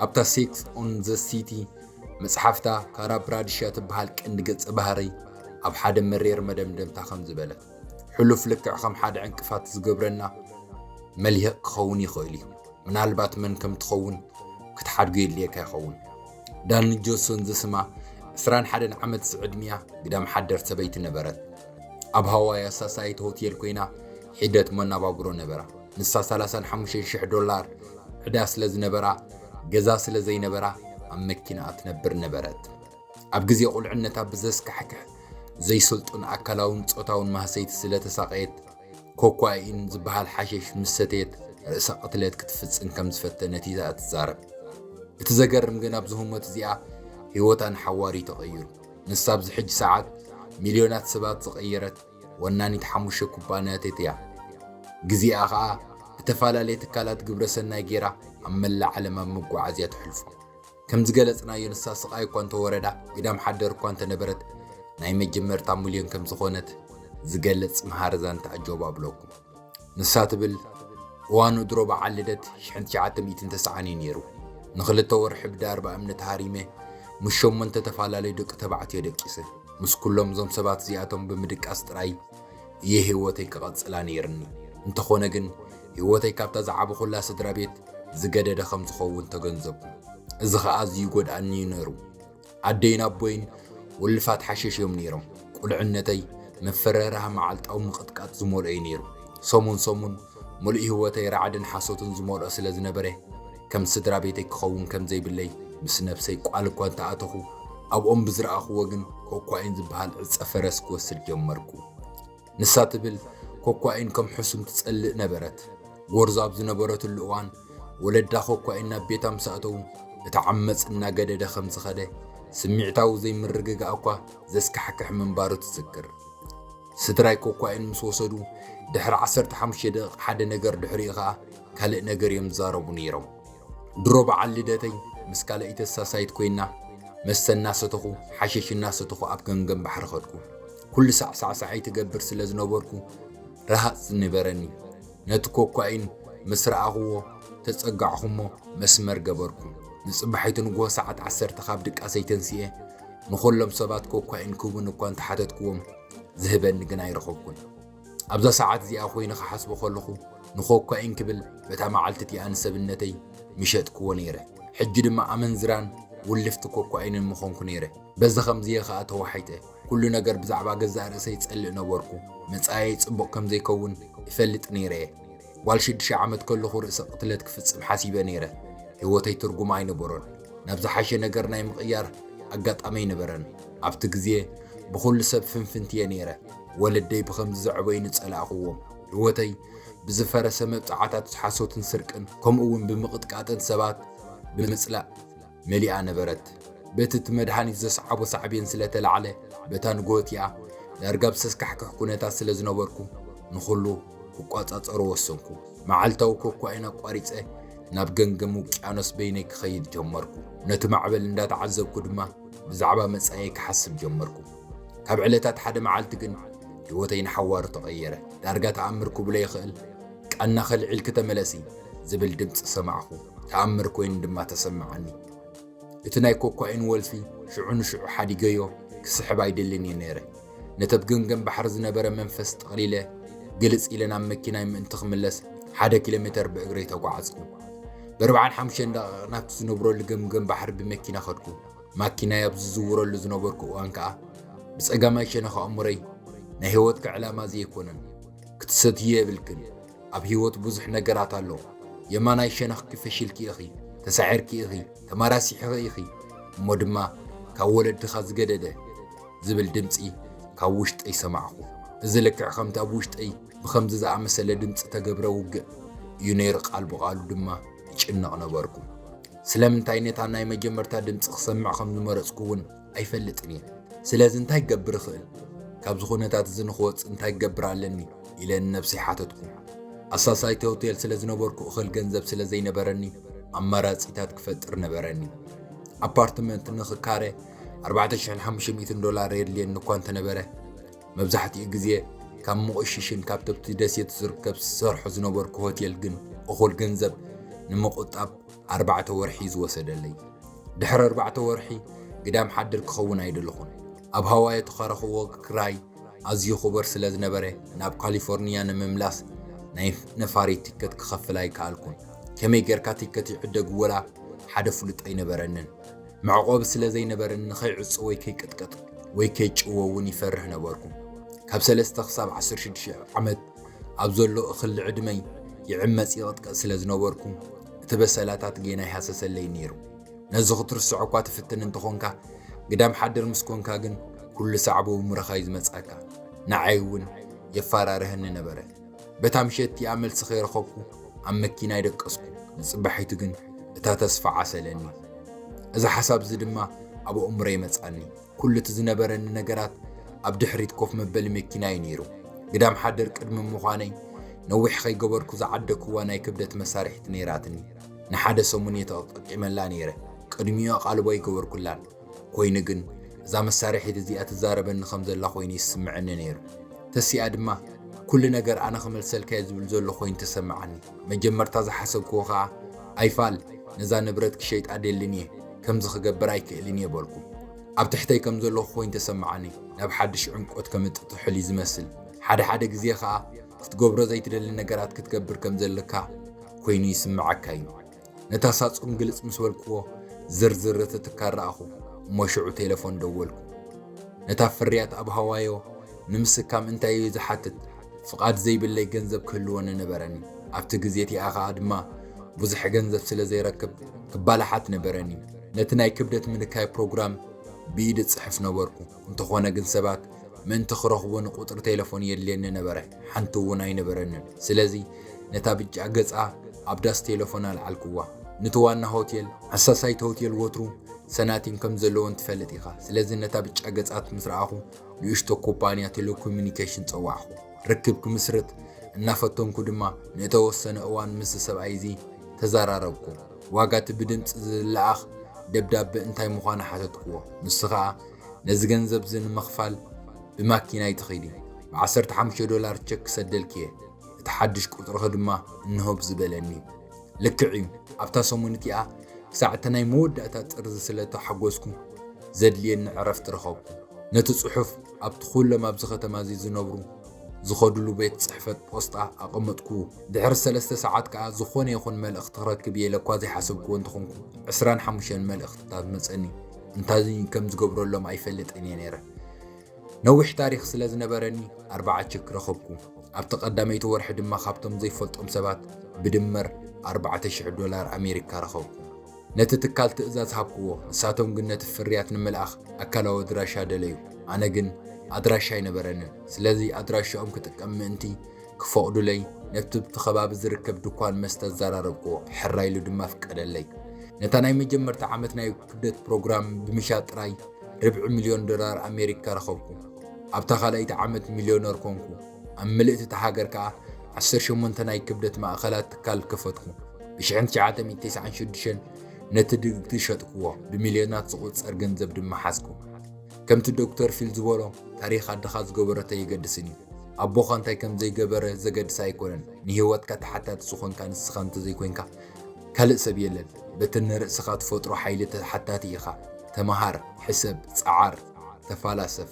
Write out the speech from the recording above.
ኣብታ Sex and the City መጽሓፍታ፣ ካራ ብራድሻ ትበሃል ቀንዲ ገጸ ባህርይ ኣብ ሓደ መሪር መደምደምታ ከምዚ በለት፣ ሕሉፍ ልክዕ ከም ሓደ ዕንቅፋት ዝገብረና መልህቕ ክኸውን ይኽእል እዩ። ምናልባት መን ከም ትኸውን ክትሓድጎ የድልየካ ይኸውን። ዳኒ ጆንሶን ዝስማ ዕስራን ሓደን ዓመት ዝዕድሚያ ግዳም ሓደር ሰበይቲ ነበረት። ኣብ ሃዋይ ኣሳሳይት ሆቴል ኮይና ሒደት መናባብሮ ነበራ። ንሳ ሰላሳን ሓሙሽተን ሽሕ ዶላር ዕዳ ስለ ዝነበራ፣ ገዛ ስለ ዘይነበራ ኣብ መኪናኣ ትነብር ነበረት። ኣብ ግዜ ቁልዕነታ ብዘስካሕክሕ ዘይስልጡን ኣካላውን ጾታውን ማህሰይቲ ስለ ተሳቐየት፣ ኮኳኢን ዝበሃል ሓሽሽ ምስ ሰተየት ርእሰ ቅትለት ክትፍጽም ከም ዝፈተነት እያ ትዛረብ። እቲ ዘገርም ግን ኣብዚ ህሞት እዚኣ ህይወታ ንሓዋሪ ተቐይሩ። ንሳ ኣብዚ ሕጂ ሰዓት ሚልዮናት ሰባት ዝቐየረት ወናኒት ሓሙሽተ ኩባንያታት እያ። ግዜኣ ኸኣ ብተፈላለየ ትካላት ግብረ ሰናይ ገይራ ኣብ መላእ ዓለም ኣብ መጓዓዝያ ተሕልፎ። ከም ዝገለጽናዮ ንሳ ስቓይ እኳ እንተወረዳ ግዳም ሓደር እኳ እንተነበረት ናይ መጀመርታ ሚልዮን ከም ዝኾነት ዝገልጽ መሃሪ ዛንታ ኣጆባ ኣብለኩም። ንሳ ትብል፣ እዋኑ ድሮ በዓል ልደት ሽሕን ትሽዓተ ሚእትን ተስዓን እዩ ነይሩ። ንኽልተ ወርሒ ብዳርባ እምኒ ተሃሪመ ምስ ሸሞንተ ተፈላለዩ ደቂ ተባዕትዮ ደቂሰ። ምስ ኩሎም እዞም ሰባት እዚኣቶም ብምድቃስ ጥራይ እየ ህይወተይ ክቐጽላ ነይርኒ። እንተኾነ ግን ህይወተይ ካብታ ዝዓበኹላ ስድራ ቤት ዝገደደ ከም ዝኸውን ተገንዘብኩ። እዚ ኸኣ ኣዝዩ ይጎድኣኒ እዩ ነይሩ። ኣደይን ኣቦይን ውልፋት ሓሸሽ እዮም ነይሮም። ቁልዕነተይ መፈረርሃ መዓልታዊ ምቕጥቃጥ ዝመልኦ እዩ ነይሩ። ሰሙን ሰሙን ምሉእ ህይወተይ ራዕድን ሓሶትን ዝመልኦ ስለ ዝነበረ፣ ከም ስድራ ቤተይ ክኸውን ከም ዘይብለይ ምስ ነብሰይ ቃል እኳ እንተኣተኹ፣ ኣብኦም ብዝረኣኹዎ ግን ኮኳይን ዝበሃል ዕጸ ፈረስ ክወስድ ጀመርኩ። ንሳ ትብል፣ ኮኳይን ከም ሕሱም ትጸልእ ነበረት። ጎርዞ ኣብ ዝነበረትሉ እዋን፣ ወለዳ ኮኳይን ናብ ቤታ ምስ ኣተዉ፣ እቲ ዓመጽ እናገደደ ከም ዝኸደ፣ ስሚዕታዊ ዘይምርግጋእ እኳ ዘስካሕክሕ ምንባሩ ትዝክር። ስድራይ ኮኳይን ምስ ወሰዱ፣ ድሕሪ ዓሰርተ ሓሙሽተ ደቂቕ ሓደ ነገር፣ ድሕሪኡ ኸኣ ካልእ ነገር እዮም ዝዛረቡ ነይሮም። ድሮ በዓል ልደተይ ምስ ካልኣይቲ ተሳሳይት ኮይና፣ መስተ እናሰተኹ፣ ሓሸሽ እናሰተኹ ኣብ ገምገም ባሕሪ ኸድኩ። ኩሉ ሳዕሳዕሳዐይ ትገብር ስለ ዝነበርኩ፣ ረሃጽ ዝነበረኒ። ነቲ ኮኳይን ምስ ረኣኹዎ፣ ተጸጋዕኹሞ መስመር ገበርኩ። ንጽባሒቱ ንግሆ ሰዓት ዓሰርተ ካብ ድቃሰይ ተንሲኤ፣ ንኹሎም ሰባት ኮኳይን ክህቡኒ እኳ እንተሓተትኩዎም፣ ዝህበኒ ግን ኣይረኸብኩን። ኣብዛ ሰዓት እዚኣ ኮይነ ክሓስቦ ከለኹ፣ ንኮኳይን ክብል በታ መዓልቲ እቲኣ ንሰብነተይ ምሸጥክዎ ነይረ። ሕጂ ድማ ኣመንዝራን ውልፍቲ ኮኳይንን ምኾንኩ ነይረ። በዚ ከምዚ እየ ኸኣ ተዋሒጠ። ኩሉ ነገር ብዛዕባ ገዛእ ርእሰይ ይጸልእ ነበርኩ። መጻኢየይ ጽቡቕ ከም ዘይከውን እፈልጥ ነይረ እየ። ጓል ሽዱሽተ ዓመት ከለኹ ርእሰ ቅትለት ክፍጽም ሓሲበ ነይረ። ህይወተይ ትርጉም ኣይነበሮን። ናብ ዝሓሸ ነገር ናይ ምቕያር ኣጋጣሚ ኣይነበረን። ኣብቲ ግዜ ብኹሉ ሰብ ፍንፍንቲ እየ ነይረ። ወለደይ ብኸምዚ ዘዕበዩኒ ጸላእኽዎም። ህይወተይ ብዝፈረሰ መብጽዓታት ሓሶትን ስርቅን፣ ከምኡ እውን ብምቕጥቃጥን ሰባት ብምጽላእ መሊኣ ነበረት። በቲ እቲ መድሃኒት ዘስዓቦ ሳዕቤን ስለ ተላዕለ፣ በታ ንግሆ እቲኣ ዳርጋ ኣብ ዘስካሕክሕ ኩነታት ስለ ዝነበርኩ፣ ንኹሉ ክቆጻጸሮ ወሰንኩ። መዓልታዊ ኮኳይን ኣቋሪጸ፣ ናብ ገምገም ውቅያኖስ በይነይ ክኸይድ ጀመርኩ። ነቲ ማዕበል እንዳተዓዘብኩ ድማ፣ ብዛዕባ መጻኢየይ ክሓስብ ጀመርኩ። ካብ ዕለታት ሓደ መዓልቲ ግን፣ ህይወተይ ንሓዋሩ ተቐየረ። ዳርጋ ተኣምር ክብሎ ይኽእል። "ቃና ከልዒልኪ ተመለሲ" ዝብል ድምጺ ሰማዕኹ። ተኣምር ኮይኑ ድማ ተሰማዓኒ። እቲ ናይ ኮኳይን ወልፊ ሽዑ ንሽዑ ሓዲገዮ፣ ክስሕብ ኣይደልን እየ ነይረ። ነቲ ኣብ ገምገም ባሕሪ ዝነበረ መንፈስ ጠቕሊለ፣ ግልጽ ኢለ ናብ መኪናይ ምእንቲ ክምለስ፣ ሓደ ኪሎ ሜተር ብእግረይ ተጓዓዝኩ። ብኣርብዓን ሓሙሽተን ደቂቕ ናብቲ ዝነብረሉ ገምገም ባሕሪ ብመኪና ከድኩ። ማኪናይ ኣብ ዝዝውረሉ ዝነበርኩ እዋን ከኣ፣ ብጸጋማይ ሸነኽ ኣእምሮይ፣ "ናይ ህይወትኪ ዕላማ እዚ ኣይኮነን። ክትሰትዮ የብልክን። ኣብ ህይወት ብዙሕ ነገራት ኣሎ። የማናይ ሸነኽኪ ፈሺልኪ ኢኺ፣ ተሳዒርኪ ኢኺ፣ ተማራሲሕኺ ኢኺ። እሞ ድማ ካብ ወለድኻ ዝገደደ" ዝብል ድምጺ ካብ ውሽጠይ ሰማዕኹ። እዚ ልክዕ ከምቲ ኣብ ውሽጠይ ብኸምዚ ዝኣመሰለ ድምጺ ተገብረ ውግእ እዩ ነይሩ፣ ቃል ብቓሉ ድማ እጭነቕ ነበርኩ። ስለምንታይ ነታ ናይ መጀመርታ ድምጺ ክሰምዕ ከም ዝመረጽኩ እውን ኣይፈልጥን እየ። ስለዚ እንታይ ክገብር እኽእል? ካብዚ ኩነታት እዚ ንኽወጽእ እንታይ ክገብር ኣለኒ? ኢለ ንነብሰይ ሓተትኩ። ኣሳሳይቲ ሆቴል ስለ ዝነበርኩ እኽል ገንዘብ ስለ ዘይነበረኒ ኣማራጺታት ክፈጥር ነበረኒ። ኣፓርትመንት ንኽካረ ኣርባዕተ ሽሕን ሓሙሽተ ሚእትን ዶላር የድልየኒ እኳ እንተነበረ፣ መብዛሕትኡ ግዜ ካብ ምቑሽሽን ካብ ተብቲ ደሴት ዝርከብ ዝሰርሖ ዝነበርኩ ሆቴል ግን እኹል ገንዘብ ንምቑጣብ ኣርባዕተ ወርሒ ዝወሰደለይ። ድሕሪ ኣርባዕተ ወርሒ ግዳም ሓድር ክኸውን ኣይደለኹን። ኣብ ሃዋይ እተኸረኽዎ ክራይ ኣዝዩ ክቡር ስለ ዝነበረ፣ ናብ ካሊፎርኒያ ንምምላስ ናይ ነፋሪት ቲከት ክኸፍል ኣይከኣልኩን። ከመይ ጌርካ ቲከት ይዕደግ ወላ ሓደ ፍሉጥ ኣይነበረንን። መዕቆቢ ስለ ዘይነበረኒ ንኸይዕጾ ወይ ከይቅጥቀጥ ወይ ከይጭወ እውን ይፈርህ ነበርኩ። ካብ ሰለስተ ክሳብ ዓሰርተ ሽዱሽተ ዓመት ኣብ ዘሎ እኽሊ ዕድመይ ይዕመጽ ይቕጥቀጥ ስለ ዝነበርኩ፣ እቲ በሰላታት ጌና ይሃሰሰለይ ነይሩ። ነዚ ክትርስዖ እኳ ትፍትን እንተኾንካ፣ ግዳም ሓድር ምስ ኮንካ ግን ኩሉ ሳዕቡ ምረኻ እዩ ዝመጽኣካ። ንዓይ እውን የፋራርህኒ ነበረ። በታ ምሸት እቲኣ መልሲ ከይረኸብኩ ኣብ መኪና ይደቀስኩ። ንጽባሒቱ ግን እታ ተስፋ ዓሰለኒ። እዚ ሓሳብ እዚ ድማ ኣብ ኣእምሮይ መጻኒ። ኩሉ እቲ ዝነበረኒ ነገራት ኣብ ድሕሪት ኮፍ መበሊ መኪና እዩ ነይሩ። ግዳም ሓድር ቅድሚ ምዃነይ ነዊሕ ከይገበርኩ ዝዓደግክዋ ናይ ክብደት መሳርሒት ነይራትኒ። ንሓደ ሰሙን እየ ተጠቂመላ ነይረ። ቅድሚኡ ኣቓልቦ ኣይገበርኩላን። ኮይኑ ግን እዛ መሳርሒት እዚኣ ትዛረበኒ ከም ዘላ ኮይኑ ይስምዐኒ ነይሩ። ተሲኣ ድማ ኩሉ ነገር ኣነ ክመልሰልካ እየ ዝብል ዘሎ ኮይኑ ተሰምዓኒ። መጀመርታ ዝሓሰብክዎ ኸኣ ኣይፋል ነዛ ንብረት ክሸይጣ ደልን እየ፣ ከምዚ ክገብር ኣይክእልን እየ በልኩ። ኣብ ትሕተይ ከም ዘለኹ ኮይኑ ተሰምዓኒ። ናብ ሓድሽ ዕምቆት ከምጥጥሕል እዩ ዝመስል። ሓደ ሓደ ግዜ ኸኣ ክትገብሮ ዘይትደሊ ነገራት ክትገብር ከም ዘለካ ኮይኑ ይስምዓካ እዩ። ነታ ሳጹን ግልጽ ምስ በልክዎ፣ ዝርዝር እቲ ትካል ረኣኹ። እሞ ሽዑ ቴሌፎን ደወልኩ። ነታ ፍርያት ኣብ ሃዋዮ ንምስካም እንታይ እዩ ዝሓትት? ፍቓድ ዘይብለይ ገንዘብ ክህልወኒ ነበረኒ። ኣብቲ ግዜ እቲኣ ኸኣ ድማ ብዙሕ ገንዘብ ስለ ዘይረክብ ክባላሓት ነበረኒ። ነቲ ናይ ክብደት ምንካይ ፕሮግራም ብኢድ እጽሕፍ ነበርኩ። እንተኾነ ግን ሰባት ምእንቲ ክረኽቦ ንቁጽሪ ቴሌፎን የድልየኒ ነበረ። ሓንቲ እውን ኣይነበረንን። ስለዚ ነታ ብጫ ገጻ ኣብ ዳስ ቴሌፎን ኣልዓልክዋ። ነቲ ዋና ሆቴል፣ ኣሳሳይቲ ሆቴል ወትሩ ሰናቲም ከም ዘለወን ትፈልጥ ኢኻ። ስለዚ ነታ ብጫ ገጻት ምስ ረኣኹ ንእሽቶ ኩባንያ ቴሌኮሙኒኬሽን ጸዋዕኹ። ርክብ ክምስርት እናፈተንኩ ድማ ንእተወሰነ እዋን ምስዚ ሰብኣይ እዚ ተዘራረብኩ። ዋጋ እቲ ብድምጺ ዝለኣኽ ደብዳበ እንታይ ምዃኑ ሓተትክዎ። ንሱ ኸኣ ነዚ ገንዘብ እዚ ንምኽፋል ብማኪና ኣይትኺዲ፣ ብዓሰርተ ሓሙሽተ ዶላር ቸክ ክሰደልኪ እየ፣ እቲ ሓድሽ ቁጽርኺ ድማ እንሆ ብዝበለኒ። ልክዕ እዩ፣ ኣብታ ሰሙን እቲኣ ክሳዕ እታ ናይ መወዳእታ ጥርዚ ስለ እተሓጎስኩ ዘድልየኒ ዕረፍቲ ረኸብኩ። ነቲ ጽሑፍ ኣብቲ ኩሎም ኣብዚ ከተማ እዚ ዝነብሩ ዝኸድሉ ቤት ጽሕፈት ፖስጣ ኣቐመጥኩ። ድሕሪ ሰለስተ ሰዓት ከኣ ዝኾነ ይኹን መልእኽቲ ክረክብ እየ ኢለ እኳ ዘይሓሰብክዎ እንተኾንኩ፣ ዕስራን ሓሙሽተን መልእኽትታት መጸኒ። እንታይ ከም ዝገብረሎም ኣይፈልጥን እየ ነይረ። ነዊሕ ታሪኽ ስለ ዝነበረኒ ኣርባዓ ቸክ ረኸብኩ። ኣብቲ ቀዳመይቲ ወርሒ ድማ ካብቶም ዘይፈልጦም ሰባት ብድምር ኣርባዕተ ሽሕ ዶላር ኣሜሪካ ረኸብኩ። ነቲ ትካል ትእዛዝ ሃብክዎ፣ ንሳቶም ግን ነቲ ፍርያት ንምልኣኽ ኣካላዊ ኣድራሻ ደለዩ። ኣነ ግን ኣድራሻ ኣይነበረንን። ስለዚ ኣድራሻኦም ክጥቀም ምእንቲ ክፈቕዱለይ ነቲ ኣብቲ ከባቢ ዝርከብ ድኳን መስተ ኣዘራረብክዎ፣ ሕራይ ኢሉ ድማ ፍቀደለይ። ነታ ናይ መጀመርታ ዓመት ናይ ክብደት ፕሮግራም ብምሻጥ ጥራይ ርብዒ ሚልዮን ዶላር ኣሜሪካ ረኸብኩ። ኣብታ ካልኣይቲ ዓመት ሚልዮነር ኮንኩ። ኣብ ምልእቲ እታ ሃገር ከኣ ዓሰርተ ሸሞንተ ናይ ክብደት ማእከላት ትካል ከፈትኩ። ብሽሕን ትሽዓተ ሚእትን ተስዓን ሽዱሽተን ነቲ ድግግቲ ሸጥክዎ፣ ብሚልዮናት ዝቑጸር ገንዘብ ድማ ሓዝኩ። ከምቲ ዶክተር ፊል ዝበሎ፣ ታሪኽ ኣደኻ ዝገበረቶ ኣየገድስን እዩ። ኣቦኻ እንታይ ከም ዘይገበረ ዘገድስ ኣይኮነን። ንህይወትካ ተሓታቲ ዝኾንካ ንስኻ እንተዘይኮይንካ ካልእ ሰብ የለን። በቲ ንርእስኻ ትፈጥሮ ሓይሊ ተሓታቲ ኢኻ። ተመሃር፣ ሕሰብ፣ ጸዓር፣ ተፋላሰፍ።